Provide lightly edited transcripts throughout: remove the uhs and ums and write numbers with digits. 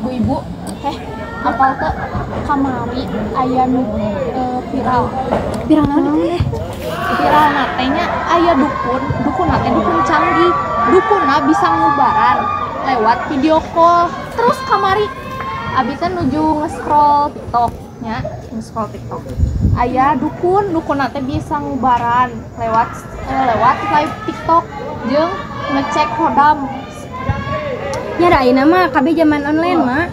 Bu Ibu, apal teu kamari aya nu viral. Viral naon teh? Viral na teh nya aya dukun, dukun teh dukun canggih. Dukunna bisa ngubaran lewat video call. Terus kamari abi teh nuju nge-scroll TikTok nya, nge-scroll TikTok. Aya dukun, dukun teh bisa ngubaran lewat lewat live TikTok jeung ngecek hodam. Ya da ayeuna mah kabeh zaman online mah.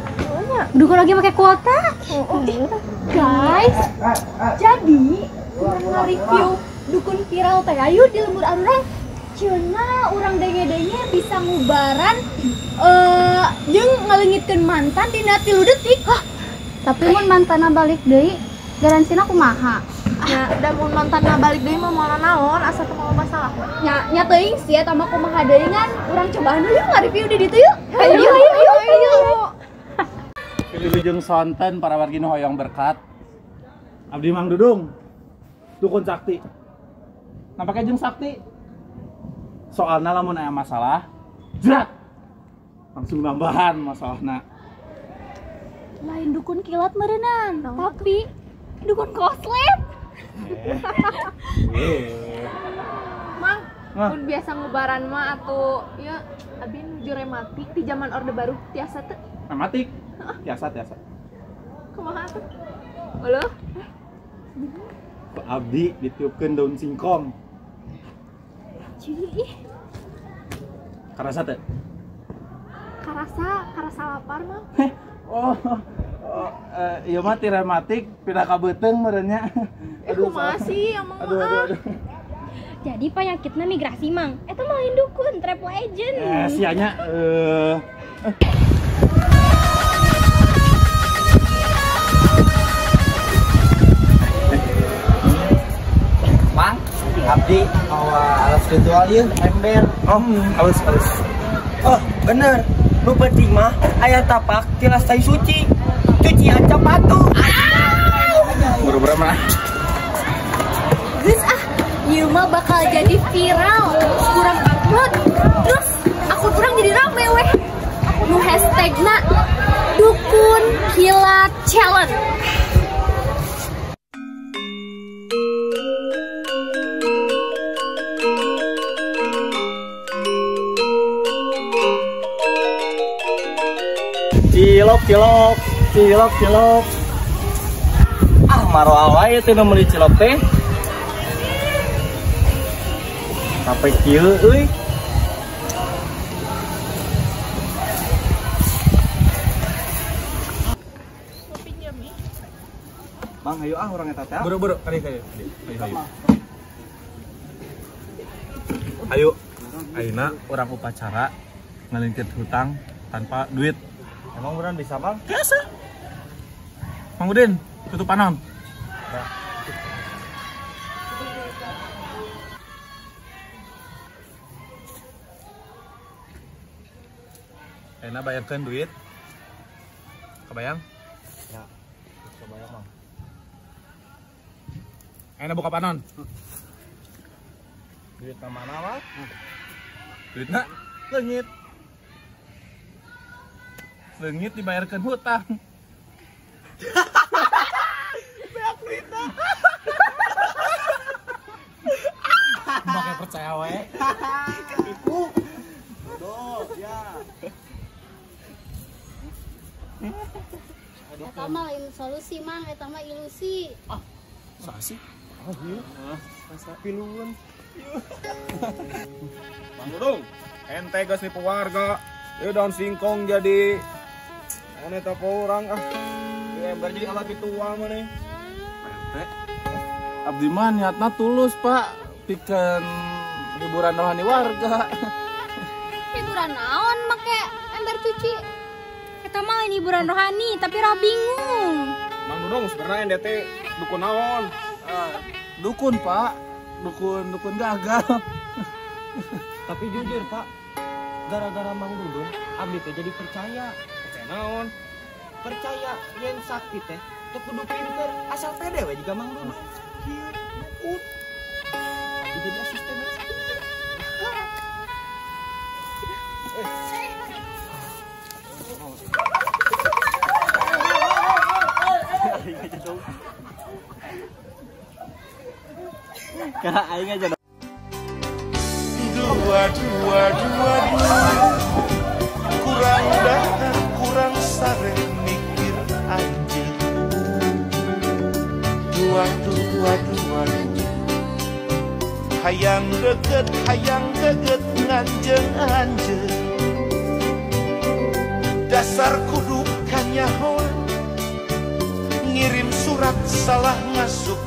Dukun lagi make kuota. Guys, jadi urang nge-review dukun viral teh ayu di lembur arurang. Cenah urang denge-denge bisa ngubaran jeung ngaleungitkeun mantan dina 3 detik. Hah, tapi mun mantanna balik deui, garansina kumaha? Ya, da mun mantanna balik deui mah moal naon asa teu mau masalah. Nya nya teuing sih eta mah kumaha deui ngan urang cobaan yuk nge-review di ditu yuk. Ayo ayo ayo ayo. Wilujeng sonten para wargi nu hoyong berkat. Abdi Mang Dudung, dukun sakti. Nampaknya jeung sakti. Soalna lamun aya masalah, jrat. Langsung nambahan masalahna. Lain dukun kilat meureunan, tapi dukun koslet. Mang, mun biasa ngubaran mah atuh ya abi nuju rematik di zaman Orde Baru tiasa teu? Rematik? Tiasa, tiasa. Kumaha atuh? Halo? Ku abdi ditiupkeun daun singkong. Cih. Karasa teu? Karasa, karasa lapar mah. Oh, ieu mah ti rematik pindah ka beuteung meureun nya. Aduh, kumaha sih emang aduh, aduh, aduh. Jadi penyakitnya migrasi mang. Eta mah lain dukun, travel agent. Sianya Mang, abdi mawa alas ritual ieu ember. Oh, alus alus. Oh, bener. Nu penting mah aya tapak tilas tai suci. Cucian sepatu. Buru-buru mah. Geus ah, ieu mah bakal jadi viral. Kurang upload, terus akun urang jadi rame weh. Nu hashtagna dukun kilat challenge. Cilok cilok, cilok cilok. Ah, maroal wae teh nu meuli cilok teh. Sampai kieu euy. Bang, ayo ah urang eta teh. Buru-buru, kali kali. Ayo ayo. Ayo. Ayeuna urang upacara ngalingkit hutang tanpa duit. Emang beneran bisa, Bang? Biasa. Mang Udin, tutup panon. Nah. Enak bayarkan duit. Kebayang? Ya, kebayang, Bang. Enak buka panon. Duit mana, Bang? Duitna leungit. Leungit dibayarkan hutang. Beak duitna. Pakai percaya we. Tipu. Bodoh, ya. Eta mah lain solusi, Mang, eta mah ilusi. Ah, saha sih? Oh, iya. Masa piluan. Mang Dudung, ente geus nipu warga. Ieu daun singkong jadi aneh teh urang ah. Ieu ember jadi alat ritual maneh. Pak RT, abdi mah niatna tulus, Pak. Pikeun hiburan rohani warga. Hiburan naon make ember cuci? Eta mah lain hiburan rohani, tapi roh bingung. Mang Dudung sebenarnya ente teh dukun naon? Dukun, Pak. Dukun dukun gagal. Tapi jujur, Pak, gara-gara Mang Dudung abdi teh jadi percaya. Percaya naon? Percaya yen sakti teh teu kudu pinter, asal pede we juga Mang Dudung. Kieu dukun. Abdi jadi asisten. Langsung. Karena aing aja. Dua dua dua dua. Kurang dahar kurang sare mikir anjing. Dua dua dua dua. Hayang deket nganjeng anjeng. Dasar kudu kanyahoan, ngirim surat salah masuk.